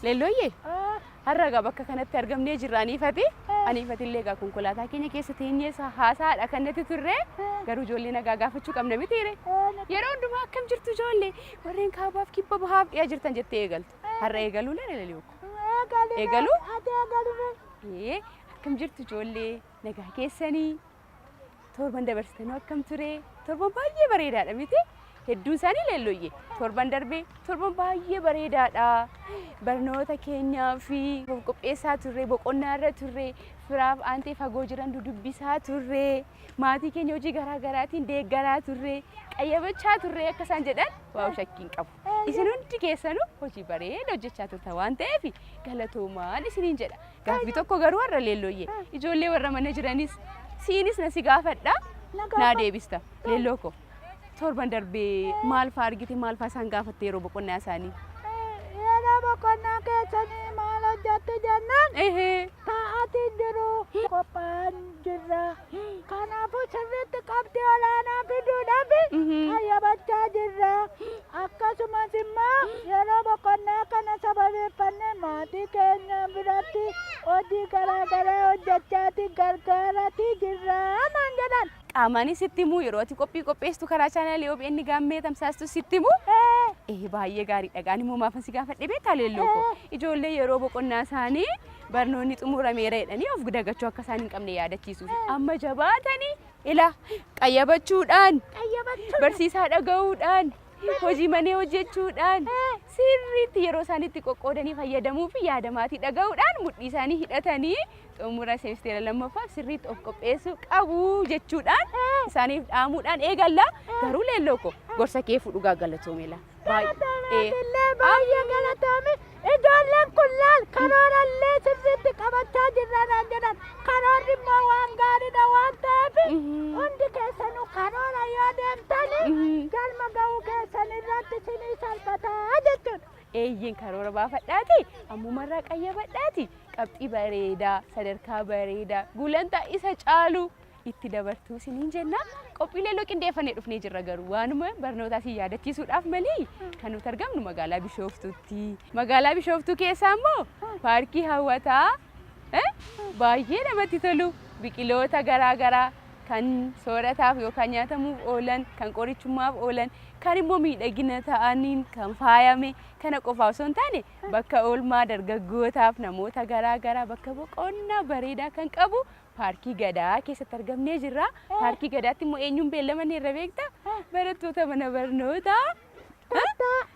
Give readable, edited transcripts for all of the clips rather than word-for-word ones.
Leellooyyee har'a egaa bakka kanatti argamnee jirra aniifati. Aniifati illee egaa konkolaataa keenya keessa teenyee haasaadha kan natti turre. Garuu ijoollee nagaa gaafachuu qabna mitiire. Yeroo hundumaa akkam jirtu ijoollee warreen kaabaaf kibba bahaaf dhiyaa jirtan jettee eegaltu. Har'a eegaluu lee leeliyoo. Eegaluu? Ee akkam jirtu ijoollee nagaa keessanii torban dabarsitanuu akkam ture torban baay'ee bareedaadha miti hedduun isaanii leellooyye torban darbee torban baay'ee bareedaadha barnoota keenyaa fi qopheessaa turre boqonnaa irra turre firaaf aantee fagoo jiran dudubbisaa turre maatii keenya hojii garaa garaatiin deeggaraa turre qayyabachaa turre akka isaan jedhan waa shakkii hin qabu. Isin hundi keessanuu hojii bareeda hojjechaa turtan waan ta'eef galatoomaan isiniin jedha. Gaaffii tokko garuu har'a leellooyyee ijoollee warra mana jiranis siinis na si gaafadha naa deebista leelloo koo. Torban darbee maal faa argite maal faa isaan gaafatte yeroo boqonnaa isaanii? Yeroo boqonnaa keessanii maal hojjettu jennaan Ehee. taa'atiin jiru qophaa'an jirra. Kanaafuu sirriitti qabxii olaanaa fiduudhaaf qayyabachaa jirra. Akkasumas immoo yeroo boqonnaa kana sababeeffannee maatii keenya biratti hojii garaa garaa hojjechaatii gargaaratii jirra naan jedhan. Qaamaanis sitti himuu yeroo ati qophii qopheessitu karaa chaanaalii OBN gaammee tamsaastu sitti himuu. Ee baay'ee gaariidha. Gaan immoo maafan si gaafadhe beektaa leelloo koo. Ijoollee yeroo boqonnaa isaanii barnoonni xumurameera jedhanii of dagachuu akka isaan hin qabne yaadachiisuuf. Amma jabaatanii ilaa qayyabachuudhaan barsiisaa dhaga'uudhaan hojii manee hojjechuudhaan sirriitti yeroo isaan itti qoqqoodanii fayyadamuu fi yaada maatii dhaga'uudhaan mudhii isaanii hidhatanii xumura seemisteera lammaffaaf sirriitti of qopheessuu qabu jechuudhaan isaaniif dhaamuudhaan eegalla. Garuu leelloo koo gorsa kee fudhu galatoomeela. Galatoomi baay'ee galatoomi. Ijoolleen kun laal karoorallee sirriitti qabachaa jirra naan jedhan. Karoorri immoo waan gaariidha waan ta'eef hundi keessanuu karoora yoo deemtani galma ga'uu keessan irratti isinii salphataa jechuudha. Eeyyeen karoora baafadhaati ammumarraa qayyabadhaati qabxii bareedaa sadarkaa bareedaa gulantaa isa caalu itti dabartuu isiniin jenna. Qophii leelloo qindeeffannee dhufnee jirra garuu waanuma barnootaa isin yaadachiisuudhaaf malee kan nuti argamnu magaalaa Bishooftuutti. Magaalaa Bishooftuu keessaa immoo paarkii hawwataa baay'ee namatti tolu biqiloota garaa garaa kan soorataaf yookaan nyaatamuuf oolan, kan qorichummaaf oolan, kan immoo miidhagina ta'aniin kan faayame kana qofaa osoo hin taane bakka oolmaa dargaggootaaf namoota garaa garaa bakka boqonnaa bareedaa kan qabu Paarkii Gadaa keessatti argamnee jirra. Paarkii Gadaatti immoo eenyuun beellamanneerra beektaa? Barattoota mana barnootaa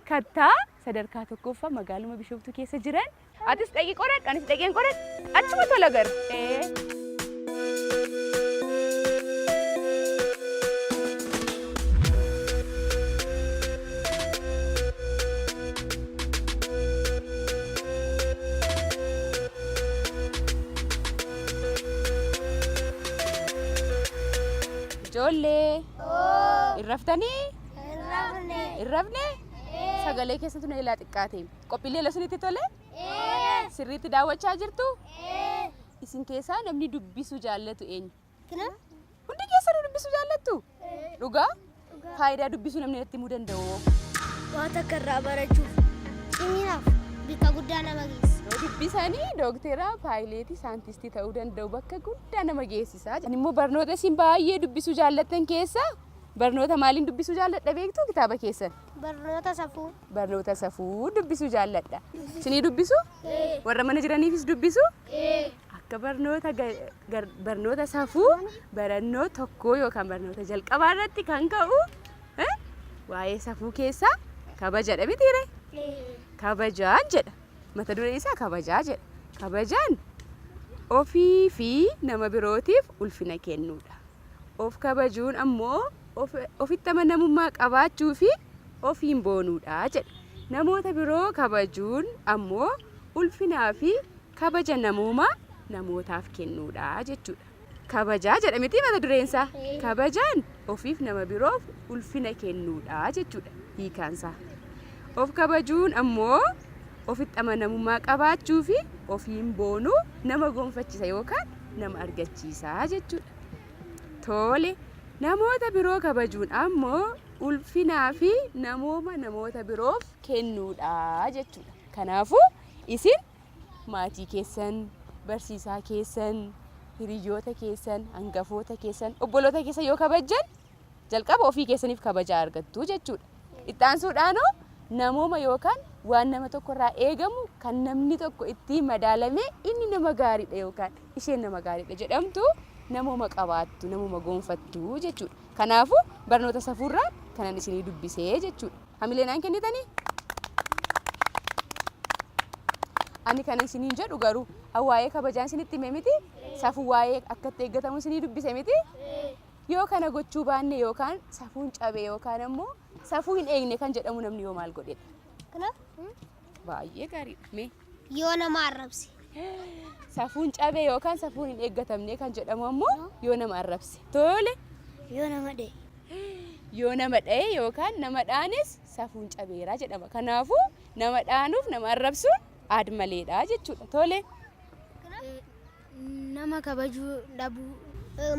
Kattaa sadarkaa tokkoffaa magaaluma Bishooftuu keessa jiran. Atis dhaqii qoradhu, anis dhaqeen qoradhu. Achuma tola garuu. Ijoollee hin raftanii? Hin rafne? Sagalee keessantu na ilaa xiqqaate. Qophiin leela sunitti tole? Sirriitti daawwachaa jirtu? Isin keessaa namni dubbisuu jaallatu eenyu? Hundi keessanuu dubbisuu jaallattu? Dhugaa? Faayidaa dubbisuu namni natti himuu danda'u. Waa takka irraa barachuuf ciminaaf bikka guddaa nama geessa. Yoo dubbisanii dookteera, paayileetii, saayintistii ta'uu danda'u bakka guddaa nama geessisa. Ani immoo barnoota isin baay'ee dubbisuu jaallattan keessaa barnoota maaliin dubbisuu jaalladha beektuu kitaaba keessan? Barnoota safuu. Barnoota safuu dubbisuu jaalladha. Isinii dubbisuu? Warra mana jiraniifis dubbisuu? Akka barnoota barnoota safuu barannoo tokkoo yookaan barnoota jalqabaa irratti kan ka'u waa'ee safuu keessaa kabajadha mitiire? Kabajaan jedha. Mata dureen isaa kabajaa jedha. Kabajaan ofii fi nama birootiif ulfina kennuudha. Of kabajuun ammoo ofitti amanamummaa qabaachuu fi ofiin boonuudha jedha. Namoota biroo kabajuun ammoo ulfinaa fi kabaja namoomaa namootaaf kennuudha jechuudha. Kabajaa jedha miti mata dureensaa. Kabajaan ofiif nama biroof ulfina kennuudha jechuudha hiikaansaa. Of kabajuun ammoo ofitti amanamummaa qabaachuu fi ofiin boonuu nama gonfachisa yookaan nama argachiisa jechuudha. Tole, namoota biroo kabajuun ammoo ulfinaa fi namooma namoota biroof kennuudha jechuudha. Kanaafuu Isin maatii keessan, barsiisaa keessan, hiriyyoota keessan, hangafoota keessan, obboloota keessan yoo kabajjan jalqaba ofii keessaniif kabajaa argattu jechuudha. Itti aansuudhaanoo namooma yookaan waan nama tokko irraa eegamu kan namni tokko ittiin madaalamee inni nama gaariidha yookaan isheen nama gaariidha jedhamtu namooma qabaattu, namooma goonfattu jechuudha. Kanaafuu barnoota safuurraa kanan isinii dubbisee jechuudha. Hamilee naan kennitanii? Ani kanan isiniin jedhu garuu waa'ee kabajaan isinitti hime miti? Safuu waa'ee akka itti eeggatamu isinii dubbise miti? Yoo kana gochuu baanne yookaan safuun cabe yookaan ammoo safuu hin eegne kan jedhamu namni yoo maal godhedha? Kana Baay'ee gaariidha. Mee yoo nama arrabse. Safuun cabe yookaan safuun hin eeggatamne kan jedhamu ammoo yoo nama arrabse. Tole. Yoo nama dha'e. Yoo nama dha'e yookaan nama dhaanes safuun cabeera jedhama. Kanaafuu nama dhaanuuf nama arrabsuun aad maleedha jechuudha. Tole. Nama kabajuu dhabuu.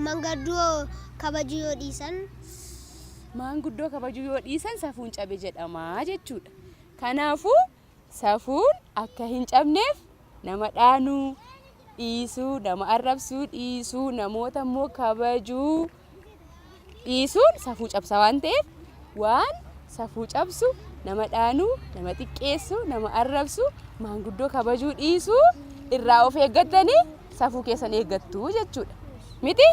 Mangaddoo kabajuu yoo dhiisan. Maanguddoo kabajuu yoo dhiisan safuun cabe jedhama jechuudha. Kanaafuu safuun akka hin cabneef nama dhaanuu dhiisuu, nama arrabsuu dhiisuu, namoota immoo kabajuu dhiisuun safuu cabsa waan ta'eef waan safuu cabsu nama dhaanuu, nama xiqqeessuu, nama arrabsuu, maanguddoo kabajuu dhiisuu irraa of eeggattanii safuu keessan eeggattu jechuudha. Miti?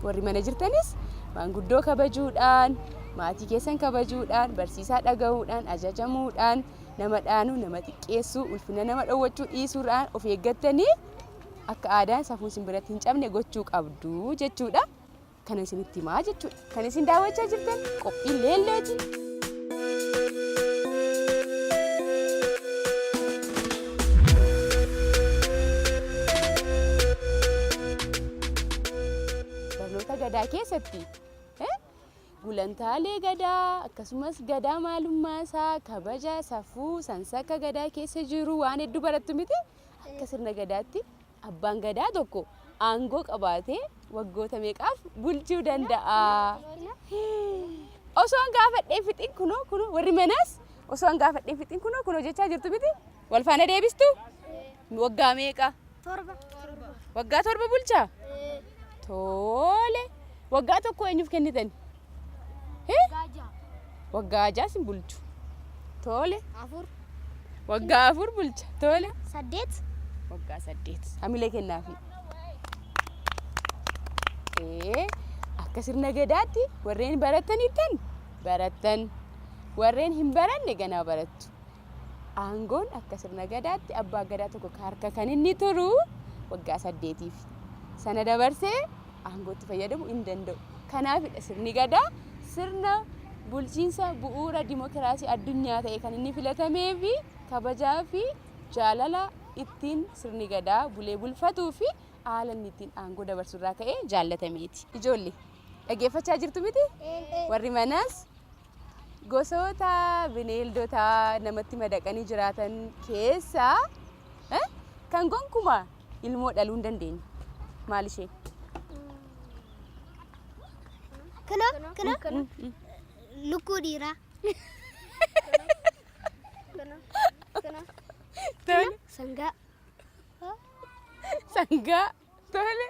Warri mana jirtanis maanguddoo kabajuudhaan, maatii keessan kabajuudhaan, barsiisaa dhaga'uudhaan, ajajamuudhaan, nama dhaanuu, nama xiqqeessuu, ulfina nama dhowwachuu dhiisuudhaan of eeggattanii akka aadaan safuun isin biratti hin cabne gochuu qabdu jechuudha. Kana isinitti himaa jechuudha. Kan isin daawwachaa jirtan qophii leellooti. Barnoota gadaa keessatti gulantaalee gadaa akkasumas gadaa maalummaa isaa kabaja safuu sansaka gadaa keessa jiru waan hedduu barattu miti. Akka sirna gadaatti Abbaan Gadaa tokko aangoo qabaatee waggoota meeqaaf bulchuu danda'a? Osoo an gaafadhee fixin kunoo kunoo warri manaas osoo an gaafadhee fixin kunoo kunoo jechaa jirtu miti? Wal faana deebistu? Waggaa meeqa? Torba. Waggaa torba bulchaa? Tole. Waggaa tokko eenyuuf kennitan? Waggaa ja'a sin bulchu. Tole. Afur. Waggaa afur bulcha. Tole. Saddeet. Waggaa saddeet. Hamilee kennaafi. Ee, akka sirna gadaatti warreen barataniittan barattan warreen hin baranne ganaa barattu. Aangoon akka sirna gadaatti abbaa gadaa tokko harka kan inni turu waggaa saddeetiif. Sana dabarsee aangootti fayyadamu hin danda'u. Kanaafidha sirni gadaa sirna bulchiinsa bu'uura dimokiraasii addunyaa ta'e kan inni filatamee fi kabajaa fi jaalala ittiin sirni gadaa bulee bulfatuu fi haala inni ittiin aangoo dabarsu irraa ka'ee jaallatameeti. Ijoollee dhaggeeffachaa jirtu miti? Warri manaas gosoota bineeldotaa namatti madaqanii jiraatan keessaa kan gonkumaa ilmoo dhaluu hin dandeenye maal ishee? Kunoo, kunoo. Lukkuu dhiiraa. Tole. Sangaa. Sangaa. Tole.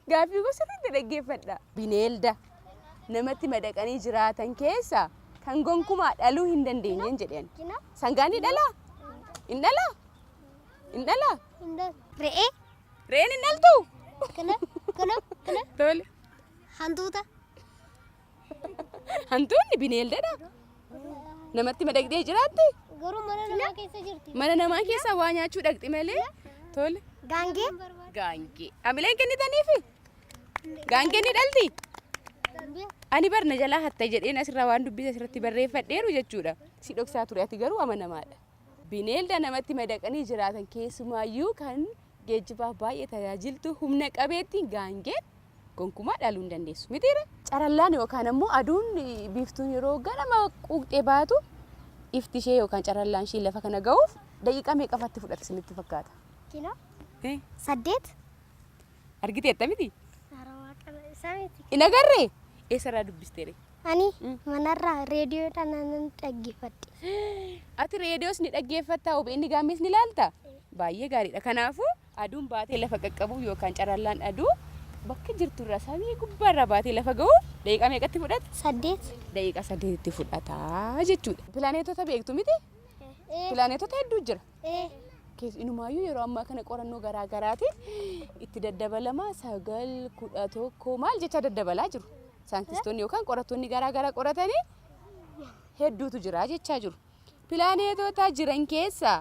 Gaaffii koo sirriitti dhaggeeffadha. Bineelda namatti madaqanii jiraatan keessaa kan gonkumaa dhaluu hin dandeenyeen jedheen. Sangaan ni dhalaa? Hin dhalaa? Hin dhalaa? Re'ee. Re'een hin dhaltuu? Kana, kana, kana. Tole. Hantuuta. Hantuunni bineeldadha. Namatti madaqxee jiraatti? Garuu mana namaa keessa jirti. Mana namaa keessaa waa nyaachuu dhaqxi malee. Tole. Gaangee. Gaangee. Hamileen kennitaniifi? Gaangeen ni dhalti? Ani bar na jalaa hatta jedheen asirraa waan dubbise asirratti barreeffadheeru jechuudha. Si dhoksaa ture ati garuu amanamaadha. Bineelda namatti madaqanii jiraatan keessumaayyuu kan geejjibaaf baay'ee tajaajiltu humna qabeettiin gaangeen gonkumaa dhaluu hin dandeessu. Mitiire? Carallaan yookaan ammoo aduun biiftuun yeroo ganama quuqxee baatu ifti ishee yookaan carallaan ishee lafa kana ga'uuf daqiiqaa meeqa fa'aatti fudhata isinitti fakkaata? Kilo. Saddeet. Argiteetta miti? Hin agarree? Eessarraa dubbisteere? Ani manarraa reediyoodhaan nan dhaggeeffadhe. Ati reediyoos ni dhaggeeffatta, OBN gaammees ni ilaalta? Baay'ee gaariidha. Kanaafuu aduun baatee lafa qaqqabuuf yookaan carallaan aduu bakka jirturraa samii gubbaarraa baatee lafa ga'uuf daqiiqaa meeqatti fudhata? 8. Daqiiqaa 8tti fudhata jechuudha. Pilaaneetota beektu miti? Pilaaneetota hedduu jira. Inumaayyuu yeroo ammaa kana qorannoo garaa garaatiin itti daddabalamaa 9, 11 maal jecha daddabalaa jiru. Saayintistoonni yookaan qorattoonni garaa garaa qoratanii hedduutu jira jechaa jiru. Pilaaneetota jiran keessaa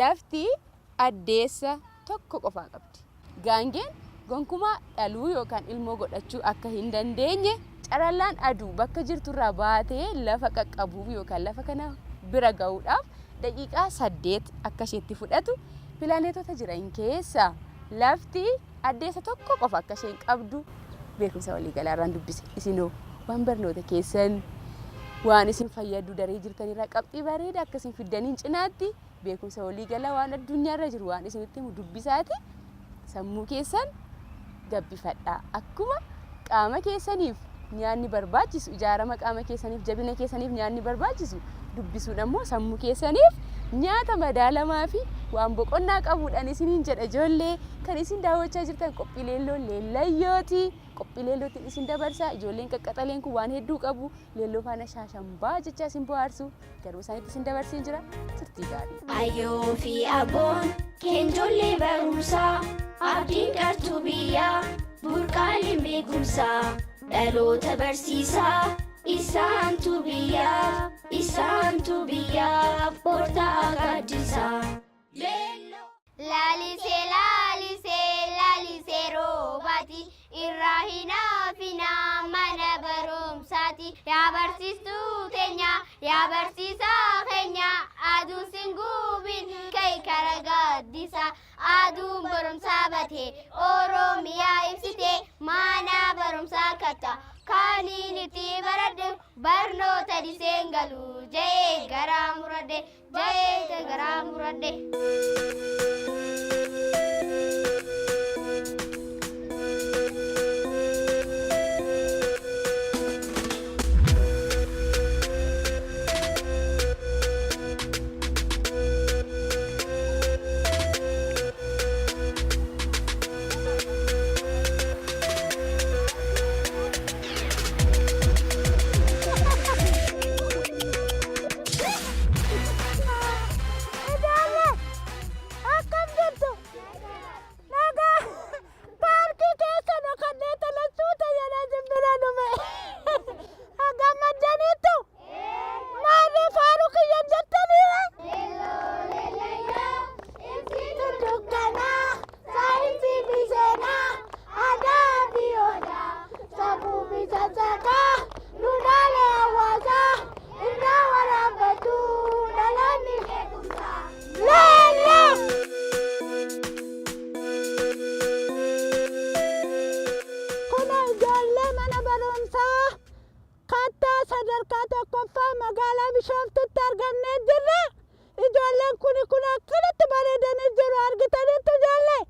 lafti addeessa tokko qofaa qabdi. Gaangeen gonkumaa dhaluu yookaan ilmoo godhachuu akka hin dandeenye carallaan aduu bakka jirturraa baatee lafa qaqqabuuf yookaan lafa kana bira ga'uudhaaf daqiiqaa 8 akka isheetti fudhatu pilaaneetota jiran keessaa lafti addeessa tokko qofa akka isheen qabdu beekumsa waliigalaa irraan dubbise. Isinoo waan barnoota keessan waan isin fayyadu daree jirtanirraa qabxii bareeda akka isin fiddaniin cinaatti beekumsa waliigalaa waan addunyaarra jiru waan isinitti himu dubbisaati sammuu keessan gabbifadhaa. Akkuma qaama keessaniif nyaanni barbaachisu ijaarama qaama keessaniif jabina keessaniif nyaanni barbaachisu dubbisuun ammoo sammuu keessaniif nyaata madaalamaa fi waan boqonnaa qabuudhaan isiniin jedha ijoollee kan isin daawwachaa jirtan qophii leelloo leellayyooti. Qophii leellootiin isin dabarsa ijoolleen qaqqaxaleen kun waan hedduu qabu leelloo faana shaashambaa jecha isin bohaarsu garuu isaanitti isin dabarsiin jira turtii gaarii. Ayyoo fi abboon keenjollee barumsaa abdiin qartuu biyyaa burqaaleen beekumsaa dhaloota barsiisaa isaantu biyyaa isaantu biyyaa bortaa gaaddisaa. Lalisee lalisee lalisee roobaati irraa hin hafinaa mana barumsaati yaa barsiistuu teenya yaa barsiisaa keenya aduun sin gubin kai kara gaaddisa aduun barumsaa bate Oromiyaa ibsite mana barumsaa katta kaaniin itti baradhe barnoota dhiseen galu ja'ee garaa muradhe ja'ee garaa muradhe. Ijoollee akkam jirtu? Nagaa paarkii keessa dhokadhee talachuu jedhee simbira dhufe. Gammaddaniittu? Maarree faaruu kiyya jettaniire? Dukkanaa saayinsii fi seenaa aadaa fi aadaa safuu fi sassaaqaa duudhaalee hawaasaa irraa waraabbatu dhaloonni beekumsaa. Leelloo! Kun ijoollee mana barumsaa kattaa sadarkaa tokkoffaa magaalaa Bishooftutti argamnee jirra. Ijoolleen kun akkanatti bareedanii jiru argitaniittu ijoollee.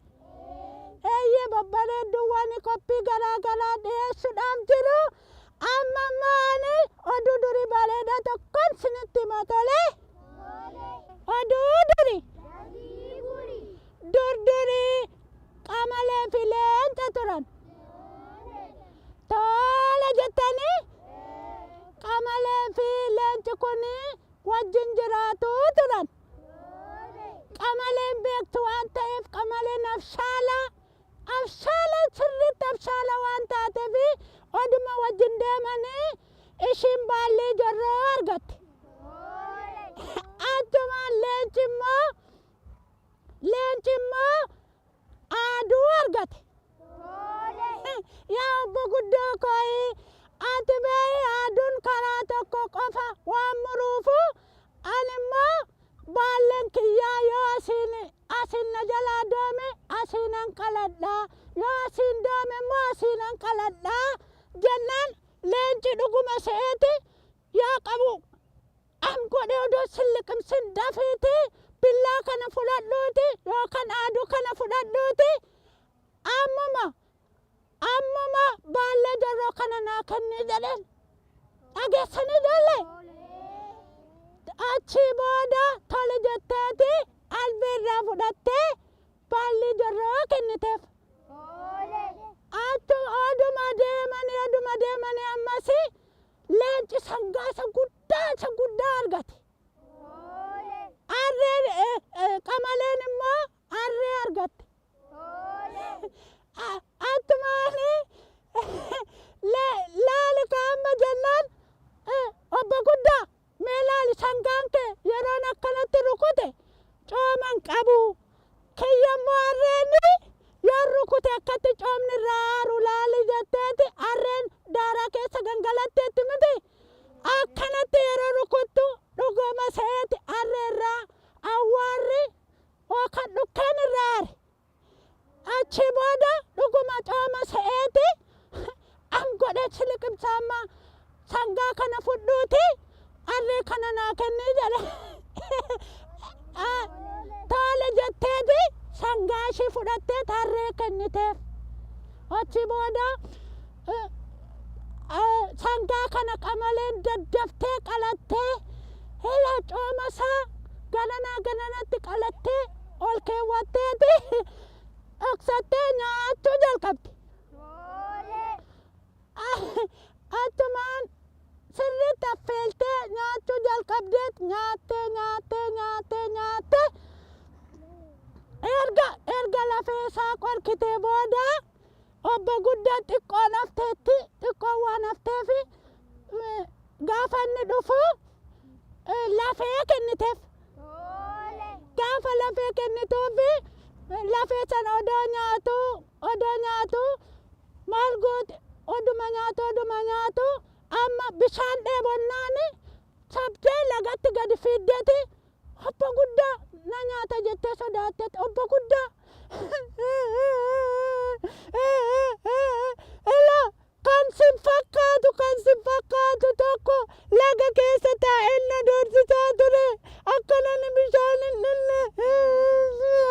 Eeyyee babbareedduuwwan qophii garaa garaa dhiyeessuudhaaf jiru. Amma immoo ani oduu durii bareedaa tokkoon isinitti hima tolee. Oduu durii. Dur durii qamalee fi leenca turan. Tola jettanii qamalee fi leenci kun wajjin jiraatu turan. Qamaleen beektu waan ta'eef qamaleen abshaala abshaala sirriitti abshaala waan taateef oduma wajjin deemanii ishiin baallii jorroo argatte. Achumaan leenci immoo aduu argate. Yaa obbo guddoo kooyi ati bee aduun karaa tokko qofa waan muruufu ani immoo baalleen kiyyaa yoo asiin na jalaa doome asiinan qaladha yoo asiin doome immoo asiinan qaladha jennaan leenci dhuguma se'eeti yaa qabu am godhee odoo sin liqimsin dafiiti billaa kana fudhadhuuti yookaan aduu kana fudhadhuuti ammuma ammuma baallee jorroo kana naa kenni jedheen dhageessanii ijoollee achii booda tole jetteeti albee irraa fudhatte. qabu. Kiyya immoo harreen yoon rukute akkatti coomni irraa aaru laali jetteeti harreen daaraa keessa gangalatteetti miti. Akkanatti yeroo rukuttu dhuguma seeti harree irraa awwaarri yookaan dhukkeen irraa aare. Achi booda dhuguma cooma se'eeti an godhe si liqimsa amma sangaa kana fudhuuti harree kana naa kennii jedhe. Tole jetteeti sangaa ishii fudhattee harree kenniteef. Achi booda sangaa kana qamaleen daddaftee qalattee hila cooma isaa gananaa gananatti qalattee ol keewwatteeti dhoksattee nyaachuu jalqabde. Achumaan sirriitti affeeltee nyaachuu jalqabdeet nyaattee nyaattee nyaattee nyaattee erga lafee isaa qorkitee booda obbo guddaan xiqqoon hafteetti xiqqoon waan hafteefi gaafa inni dhufu lafee kenniteef. Gaafa lafee kennituufi lafee sana odoo nyaatu odoo nyaatu maal goote oduma nyaatu oduma nyaatu amma bishaan dheebonnaani cabdee lagatti gadi fiiddeeti obbo guddaa na nyaata jettee sodaatteeti obbo guddaa ila kan sin fakkaatu kan sin fakkaatu tokko laga keessa taa'ee na doorsisaa ture akka nani bishaan hin dhunne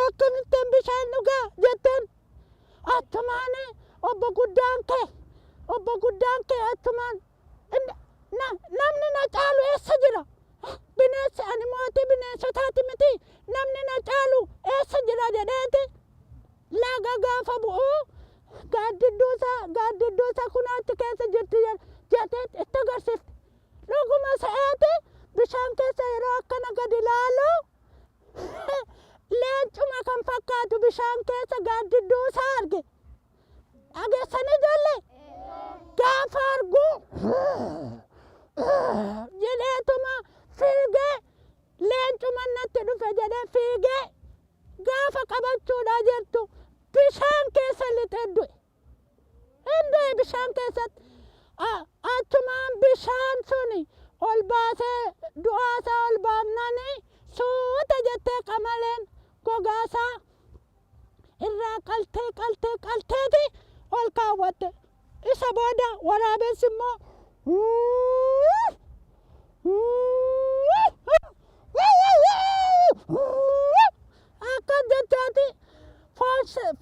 akkamittan bishaan dhugaa jetteen achumaan obbo guddaan kee obbo guddaan kee achumaan namni na caalu eessa jira? Bineensi ani mootii bineensotaati miti namni na caalu eessa jira jedheeti laga gaafa bu'u gaaddidduusaa gaaddidduusaa kunoo achi keessa jirti jedhee itti agarsiifte. Dhuguma se'eeti bishaan keessa yeroo akkana gadi ilaalu leencuma kan fakkaatu bishaan keessa gaaddidduusaa arge. Dhageessanii ijoollee? Gaafa argu jedheetuma fiigee leencuma natti dhufe jedhee fiigee gaafa qabachuudha jettu bishaan keessa lixee du'e. Hin du'e bishaan keessatti. Achumaan bishaan suni ol baasee du'aasaa ol baafnani suuta jettee qamaleen gogaasaa irraa qaltee qaltee qalteeti ol kaawwatte. Isa booda waraabessi immoo akkas jechaati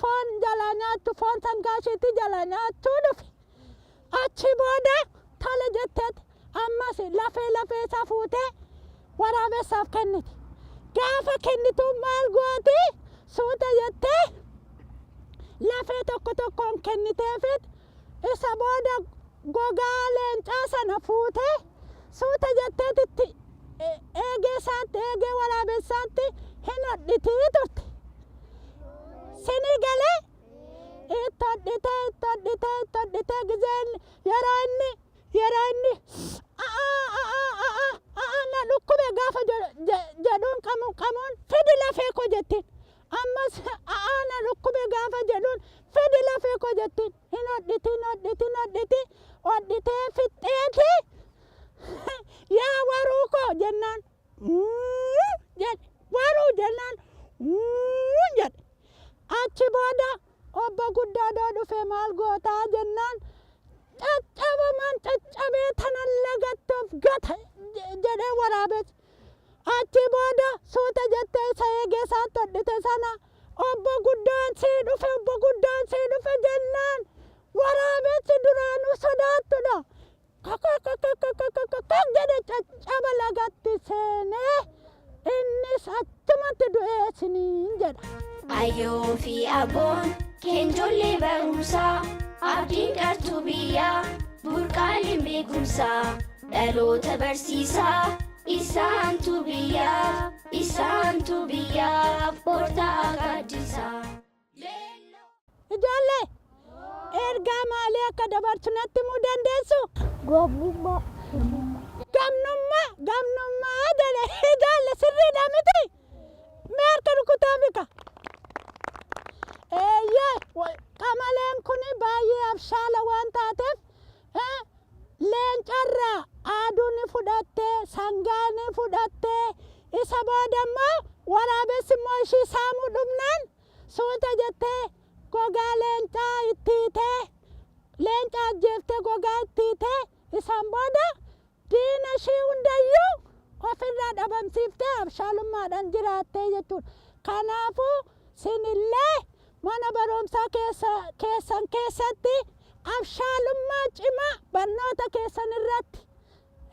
foon jalaa nyaachuu foon sangaa isheetii jalaa nyaachuu dhufe. Achi booda tole jetteet ammas lafee lafee isaa fuutee waraabessaaf kennite. Gaafa kennitu maal gooti? Suuta jettee lafee tokko tokkoon kenniteefit isa booda gogaa leencaa sana fuutee suuta jetteet itti eegee isaatti eegee waraabessaatti hin hodhitii turte. Sinii galee itti hodhitee itti hodhitee itti hodhitee gizeen yeroo inni a'aa a'aa a'aa a'aa na dhukkube gaafa jedhuun qamuun qamuun fidi lafee koo jettiin. Ammas a'aa na dhukkube gaafa jedhuun fidi lafee koo jettiin. Hin hodhiti hin hodhiti hin hodhiti hodhitee fixxeeti yaa waruu koo jennaan jedhe waruu jennaan jedhe. Achi booda obbo guddaadoo dhufe maal gootaa jennaan caccabamaan caccabee tanan lagatti of gata jedhee waraabes. Achi booda suuta jettee isa eegee isaatti hodhite sana obbo guddaan sii dhufe obbo guddaan sii dhufe jennaan waraabessi duraanuu sodaattudha. Kakakakakakakak jedhe caccaba lagatti seenee innis achumatti du'ee isiniin jedha. Ayyoo fi aboon keenjollee barumsaa abdiin qartuu biyyaa burqaaleen beekumsaa dhaloota barsiisaa isaantu biyyaaf isaantu biyyaaf hortaa gaaddisaa. Ijoollee ergaa maalii akka dabarsu natti himuu dandeessu? Gamnummaa. Gamnummaa gamnummaa jedhe ijoollee sirriidha miti? Mee harka rukutaa. immoo waraabessi immoo ishii saamuu dhufnaan suuta jettee gogaa leencaa itti hiitee, leenca ajjeeftee gogaa itti hiitee, isaan booda diina ishii hundayyuu ofirraa dhabamsiiftee abshaalummaadhaan jiraattee jechuudha. Kanaafuu sinillee mana barumsaa keessan keessatti abshaalummaa cimaa barnoota keessan irratti,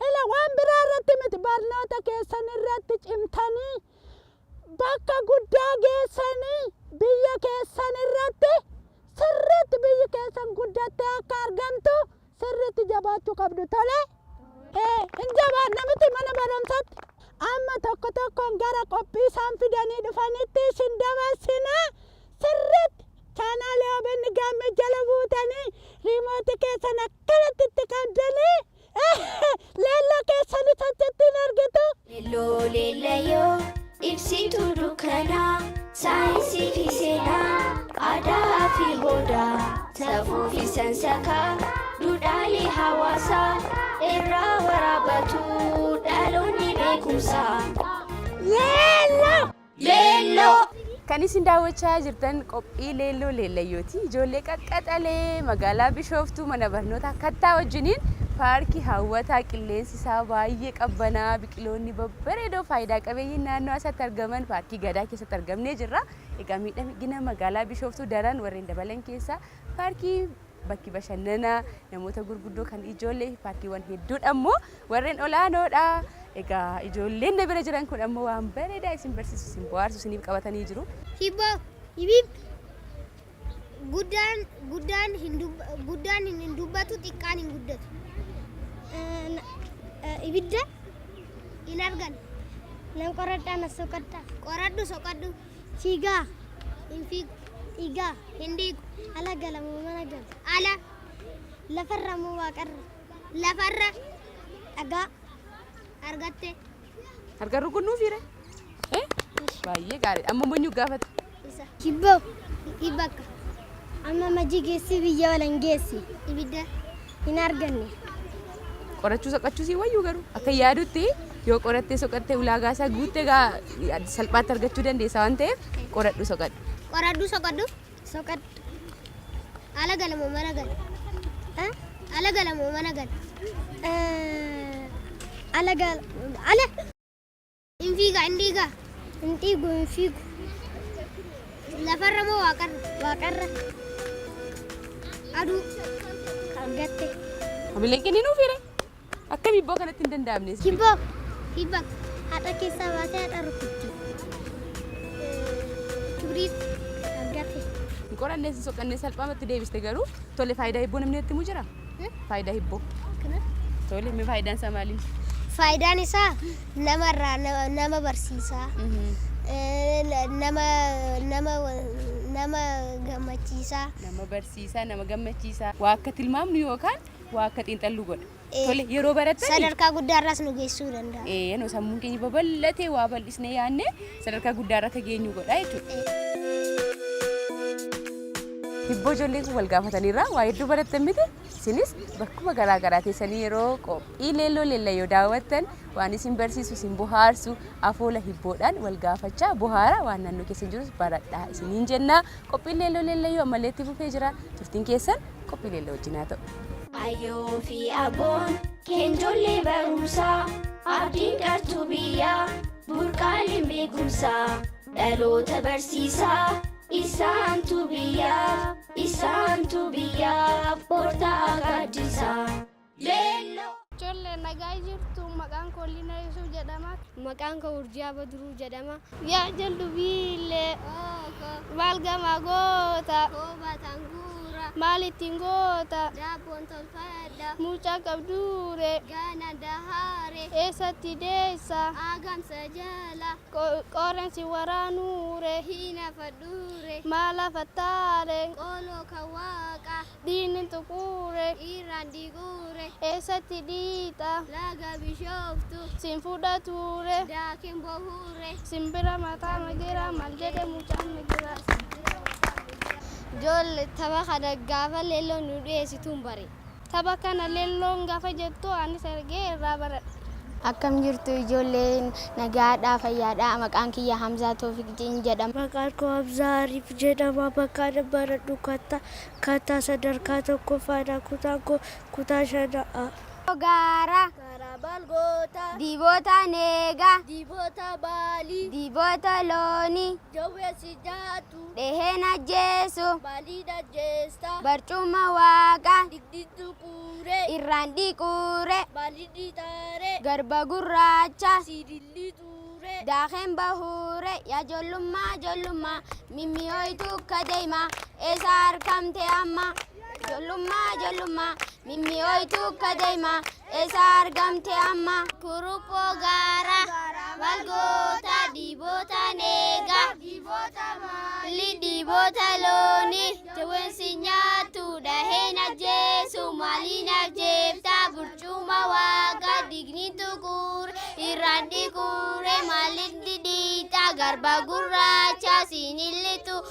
ila waan biraa irratti miti, barnoota keessan irratti cimtanii bakka guddaa geessanii biyya keessan irratti sirriitti biyyi keessan guddattee akka argamtu sirriitti jabaachuu qabdu. Tole, hin jabaanna miti mana barumsaatti? Amma tokko tokkoon gara qophii isaan fidanii dhufanitti isin dabarsinaa. Sirriitti chaanaalee OBN Gaammee jala buutanii riimootii keessan akkanatti itti qabdanii leelloo keessanis achitti hin argitu. Leelloo leellayyoo, ibsituu dukkanaa, saayinsii fi seenaa, aadaa fi hoodaa, safuu fi sansakaa, duudhaalee hawaasaa irraa waraabatu dhaloonni beekumsaa. Leelloo! Leelloo! Kan isin daawwachaa jirtan qophii Leelloo Leellayyooti. Ijoollee qaqqaxalee magaalaa Bishooftuu mana barnootaa Kattaa wajjiniin paarkii hawwataa, qilleensi isaa baay'ee qabbanaa, biqiloonni babbareedoo faayidaa qabeeyyiin naannoo isaatti argaman, paarkii Gadaa keessatti argamnee jirra. Egaa miidhagina magaalaa Bishooftuu daran warreen dabalan keessaa paarkii, bakki bashannanaa namoota gurguddoo, kan ijoollee fi paarkiiwwan hedduudha immoo warreen olaanoodha. Egaa ijoolleen na bira jiran kun ammoo waan bareedaa isin barsiisu, isin bohaarsu isiniif qabatanii jiru. Hibboo, hibiib. Guddaan guddaan hin guddaan hin dubbatu, xiqqaan hin guddatu. Ibidda hin argan. Nan qoradhaa, na soqadhaa. Qoradhu, soqadhu. Fiigaa. Hin fiigu. Dhiigaa. Hin dhiigu. Ala gala moo mana gala? Ala. Lafarra moo waaqarra? Lafarra. Dhagaa. Argatte. Harka rukunnuu fiire. Baay'ee gaariidha. Amma immoo gaafata. Isa. Hibboo. Hibbakka. Amma majii geessi biyya walan geessi. Ibidda. Hin arganne. Qorachuu soqachuu si wayyuu, garuu akka yaadutti yoo qorattee soqattee ulaagaa isaa guuttee gaa salphaatti argachuu dandeessa waan ta'eef qoradhu, soqadhu. Qoradhu, soqadhu. Soqadhu. Ala gala moo mana gala? Ala gala moo mana gala? Ala gala. Ala. Hin fiiga, hin dhiiga. Hin dhiigu, hin fiigu. Lafarra moo waaqarra? Waaqarra. Aduu. Argatte. Hamileen kenninuu fiire. Akkam hibboo kanatti hin danda'amne? Hibboo. Hibbakka. Haadha keessaa baatee haadha rukutti. Kibriit. Argatte. Hin qorannee, hin soqannee, salphaamatti deebiste garuu. Tole, faayidaa hibboo namni itti himu jira? Faayidaa hibboo. Tole, mee faayidaan isaa maali? Faayidaan isaa namarraa nama barsiisaa. Nama nama nama gammachiisaa. Nama barsiisaa, nama gammachiisaa. Waa akka tilmaamnu yookaan waa akka xiinxallu godha. Tole, yeroo barattan Sadarkaa guddaarraas nu geessuu danda'a. No sammuun keenya babal'atee waa bal'isnee yaadne sadarkaa guddaarra akka geenyu godha jechuudha. Hibboo ijoolleen kun wal gaafataniirra waa hedduu barattan miti? Isinis bakkuma garaa garaa teessanii yeroo qophii Leelloo Leellayyoo daawwattan waan isin barsiisu, isin bohaarsu, afoola hibboodhaan wal gaafachaa bohaara, waan naannoo keessa jirus baradhaa isiniin jenna. Qophiin Leelloo Leellayyoo ammallee itti fufee jira. Turtiin keessan qophii leelloo wajjin haa ta'u. Ayyoo fi aboon keenjollee barumsaa, abdiin qartuu biyyaa, burqaaleen beekumsaa, dhaloota barsiisaa, isaantu biyyaa, isaantu biyyaa portaa gaddisaa. Leelloo. Ijoollee, nagaa jirtu? Maqaan koo Liinaa Yusuf jedhama. Maqaan koo Urjiyaa Badruu jedhama. Yaa jaldu biillee, maal gamaa goota? Koobataan guura. Maal ittiin goota? Daabboon tolfadha. Mucaa qabduure? Gana dahaare. Eessatti deessa? Agamsa jala. Qoreensi waraanuure? Hina fadhuure. Maal afattaare? Qooloo kan waaqa. Diinni tuquure? Irraan diiguure. Eessatti dhiixa? Laga Bishooftu. Siin fudhatuure? Daakin bohuure. Simbira mataa migira, maal jedhe mucaan migira? Ijoollee, tapha kana gaafa leelloon nu dhiyeessituun bare. Tapha kana leelloon gaafa jettu anis ergee irraa baradhe. Akkam jirtu ijoolleen? Nagaadhaa, fayyaadhaa? Maqaan kiyya Hamzaa Toofiq jedhama. Maqaan koo Hamzaa Ariif jedhama. Bakka ani baradhu Kattaa sadarkaa tokkoffaadha. Kutaan koo kutaa shana'a. Gaara. Gaara maal goota? Diboota neega. Diboota maalii? Diboota loonii. Jawwee si nyaatu. Dheheen ajjeesu. Maaliin ajjeesta? Barcuma waaqa. Digdintu kuure. Irraan dhiquure. Maaliin dhiitaare? Garba gurraacha. Siidilli tuure. Daakeen bahuure. Yaa ijoollummaa, ijoollummaa, mimmi'ooytu kadeema, eessa argamte amma? Ijoollummaa, ijoollummaa, mimmi'ooytu kadeema, eessa argamte amma? Kuruphoo gaara. Maal goota? Diboota neega. Diboota maali? Diboota loonii. Jawween si nyaatu. Dhaheen ajjeesu. Maaliin ajjeefta? Burcuma waaqa. Digni tukuure. Irraan dhiquure. Maaliin dhidhiita? Garba gurraacha. Siinillitu.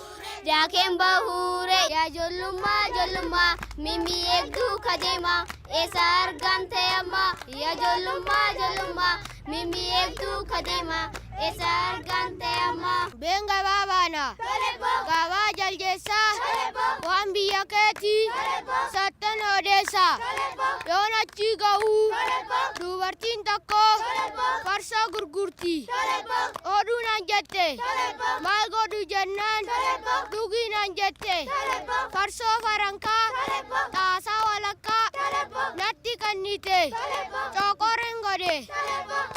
Daakeen bahuure. Yaa ijoollummaa, ijoollummaa, mimmi eegduu kadeema, eessa argamte amma? Yaa ijoollummaa, ijoollummaa, mimmi eegduu kadeema, eessa argamte amma? Been gabaa baana. Gabaa jaldeessaa. Waan biyya keetii. Sattan odeessa. Yoon achii ga'uu. Dubartiin tokko farsoo gurgurti. Oduu naan jette. Maal godhu jennaan, dhugii naan jette. Farsoo farankaa xaasaa walakkaa natti kennite. Coqorin godhe.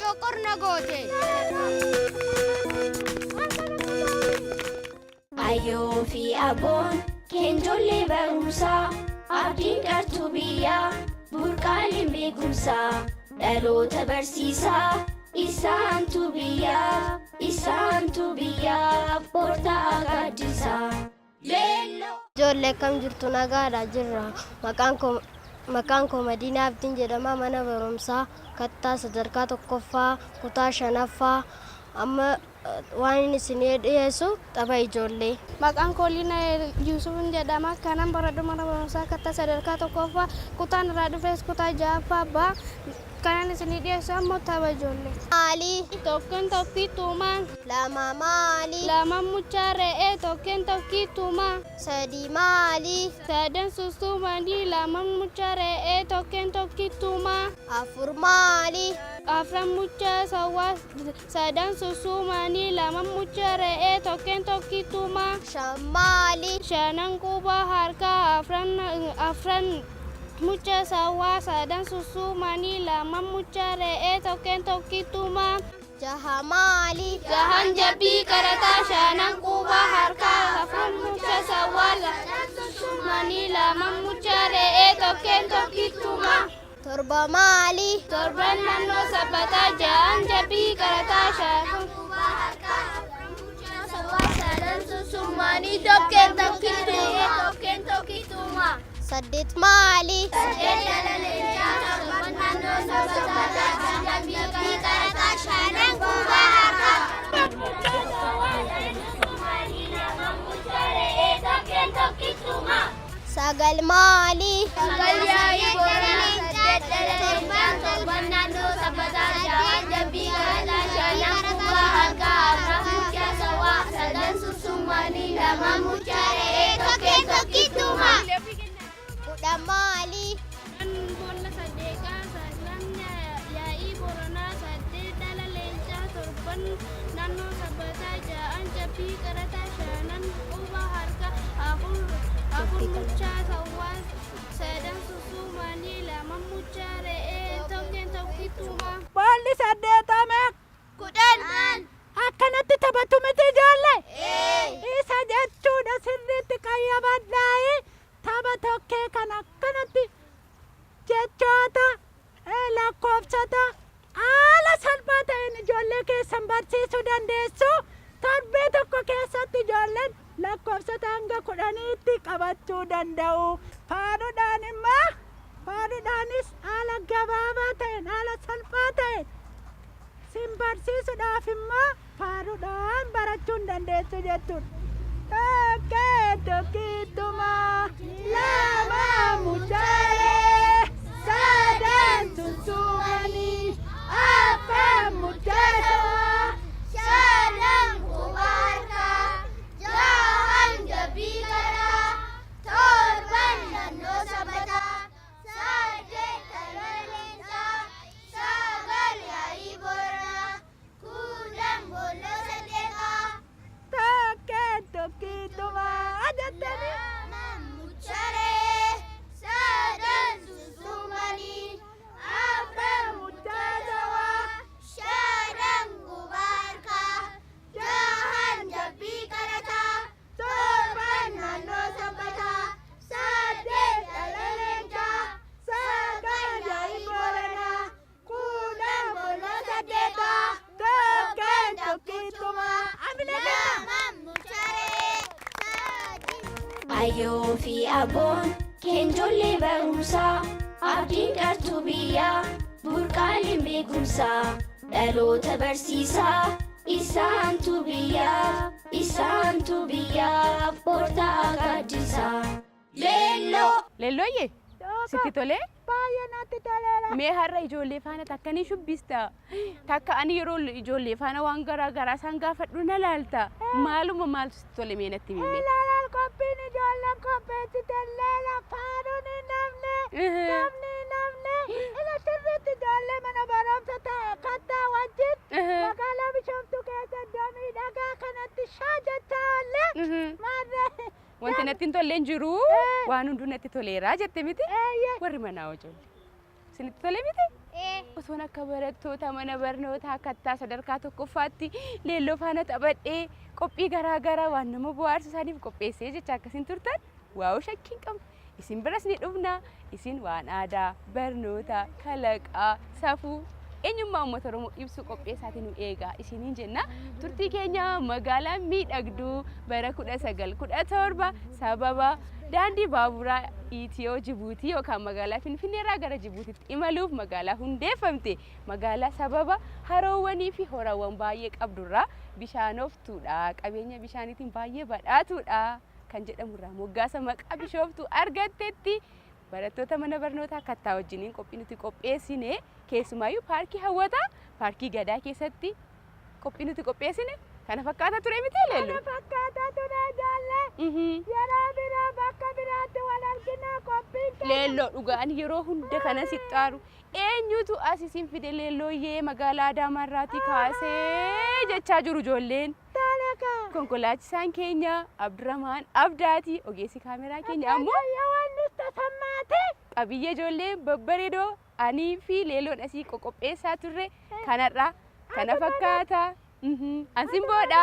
Coqor na goote. Ayyoo fi aboon keenjollee barumsaa, abdiin qartuu biyyaa, burqaaleen beekumsaa, dhaloota barsiisaa, isaantu biyyaa, isaantu biyyaa portaa gaaddisaa. Leelloo. Ijoollee, akkam jirtu? Nagaadha jirra. Maqaan koo Madiinaa Abdiin jedhama. Mana barumsaa Kattaa sadarkaa tokkoffaa kutaa shanaffaa. Amma waan inni isinii dhiyeessu tapha ijoollee. Maqaan koo Liina Yuusuf jedhama. Kanan baradhu mana barumsaa Kattaa sadarkaa tokkoffaa, kutaan irraa dhufes kutaa ja'affaa ba'a. Kanan isinii dhiyeessu ammoo tapha ijoollee. Maali? Tokkoon tokkittumaan. Lama maali? Lama mucaa re'ee, tokkeen tokkittumaa. Sadi maali? Sadan sustumanii, lama mucaa re'ee, tokkeen tokkittumaa. Afur maali? Afran mucaa sawwaa, sadan sustumanii, lama mucaa re'ee, tokkeen tokkittumaa. Shan maali? Shanan quba harkaa, afran mucaa sawwaa, sadan sustumanii, lama mucaa re'ee, tokkeen tokkittumaa. Jaha maali? Jahan jabbii qarataa, shanan quba harkaa, afran mucaa sawwaa, sadan sustumanii, lama mucaa re'ee, tokkeen tokkittumaa. Torba maali? Torban naannoo sabbataa, ja'an jabbii qarataa, shanan quba harkaa, afran mucaa sawwaa, sadan sustumanii, tokkeen tokkittumaa. Tokkeen tokkittumaa. Saddeet maali? Saddeet dhala leencaa, torban naannoo sabbataa, ja'an jabbii qarataa, shanan quba harkaa. Sagal maali? Sagal yaa'ii booranaa, saddeet dhala leencaa, torban naannoo sabbataa, ja'an jabbii qarataa, shanan quba harkaa, afran mucaa sawwaa, sadan susumanii, lama mucaa re'ee, tokkeen tokkittumaa. 10 maali? Boolla saddeeqaa, saglan yaa'ii booranaa, saddeet dhala leencaa, torban naannoo sabbataa, ja'an jabbii qarataa, shanan quba harkaa, afur mucaa sawwaa, sadan susumanii, lama mucaa re'ee, tokkeen tokkittumaa. Boolli saddeetame? 10. Akkanatti taphatu miti ijoollee? Isa jechuudha, sirriitti qayyabadhaayi. Tapha tokkee kan akkanatti jechoota, lakkoofsota haala salphaa ta'een ijoollee keessan barsiisuu dandeessu. Torbee tokko keessatti ijoolleen lakkoofsota hanga 10tti qabachuu danda'u. Faaruudhaan immoo, faaruudhaanis haala gabaabaa ta'een, haala salphaa ta'een sin barsiisuudhaaf immoo faaruudhaan barachuu hin dandeessu jechuudha. Tokkee tokkittuma, lama mucaalee, sadan tuttumanii. Afran muchaa sawaa. Shanan quba harkaa. Jahan jabbii garaa. Torban naannoo sabbataa. Saddeet dhala leencaa. Sagal yaa'ii booranaa. 10 boolloo saddeeqaa. Tokkeen tokkittumaa jettanii. Lama mucharee. Sadan susumanii. Afran muchaa sawaa. Shanan quba harkaa. Jahan jabbii qarataa. Torban naannoo sabbataa. Saddeet dhala leencaa. Sagal yaa'ii booranaa. 10 boolloo saddeeqaa. Tokkeen tokkittumaa. Amilee kenna. Lama mucharee. Sadii. Ayyoo fi aboon keenjollee barumsaa abdiin qartuu biyyaa burqaaleen beekumsaa dhaloota barsiisaa isaantu biyyaaf isaantu biyyaaf hortaa gaaddisaa. Leelloo. Leellooyyee sitti tolee? Baay'ee natti toleera. Mee har'a ijoollee faana takka ni shubbista. Takka ani yeroo ijoollee faana waan garaa garaa isaan gaafadhu na laalta. Maaluma maaltu sitti tole mee natti himi? Ilaalaan qophiin ijoolleen qopheessite leela faaruun hin namne. Namni hin namne. Ila sirriitti ijoollee mana barumsa ta'e kattaa wajjin magaalaa Bishooftuu keessa iddoo miidhagaa kanatti shaa jechaa oolle. Maarree. Wanti natti hin tolle hin jiru. Waan hunduu natti toleera jette miti? Eeyyee. Warri manaa hoo ijoollee. Isinitti tole miti? Osoon akka barattoota mana barnootaa kattaa sadarkaa tokkoffaatti leelloo faana taphadhee qophii garaa garaa waan nama bohaarsu isaaniif qopheessee jecha akkasiin turtan waa'oo shakkii hin qabnu. Isin biras ni dhufna. Isin waan aadaa, barnoota, kalaqaa, safuu eenyummaa uummata Oromoo ibsu qopheessaatiin nu eegaa isiniin jenna. Turtii keenya magaalaa miidhagduu bara 1917 sababa daandii baaburaa Itiyoo Jibuutii yookaan magaalaa Finfinneerraa gara Jibuutiitti imaluuf magaalaa hundeeffamte magaalaa sababa haroowwanii fi horawwan baay'ee qabdurraa bishaanoftuudha. Qabeenya bishaaniitiin baay'ee badhaatuudha kan jedhamurraa moggaasa maqaa Bishooftuu argattetti barattoota mana barnootaa kattaa wajjiniin qophii nuti qopheessine keessumaayyuu paarkii hawwataa paarkii gadaa keessatti qophii nuti qopheessine kana fakkaata ture miti leellu? Kana fakkaata ture ijoollee. Yeroo biraa bakka biraatti wal argina qophiin keenya. Leelloo dhugaan yeroo hunda kana si xaaru eenyutu as isin fide leellooyyee magaalaa Adaamaarraatii kaasee jechaa jiru ijoolleen. Toleka. Konkolaachisaan keenya Abdurrahmaan Abdaati ogeessi kaameraa keenya ammoo Yohaannis Tasammaati. qabiyyee ijoollee babbareedoo anii fi leelloon asii qoqopheessaa turre kanarraa kana fakkaata. Ansin boodha.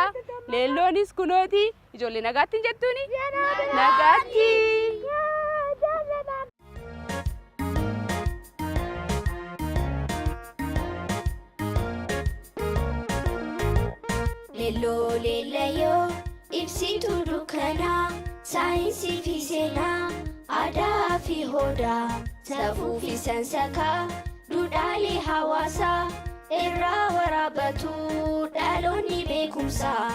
Leelloonis kunooti. Ijoollee nagaatti hin jettuuni? Nagaatti. Ijoollee nagaa. Leelloo leellayoo ibsituu dukkanaa saayinsii fi seenaa aadaa fi hodaa safuu fi sansakaa duudhaalee hawaasaa irraa waraabbatu dhaloonni beekumsaa.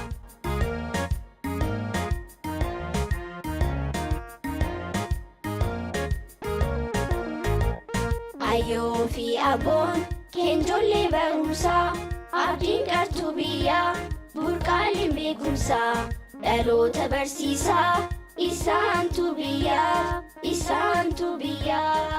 Ayyoo fi aboon keenjollee barumsaa abdiin qartuu biyyaa burqaaleen beekumsaa dhaloota barsiisaa isaantu biyyaaf isaantu biyyaaf.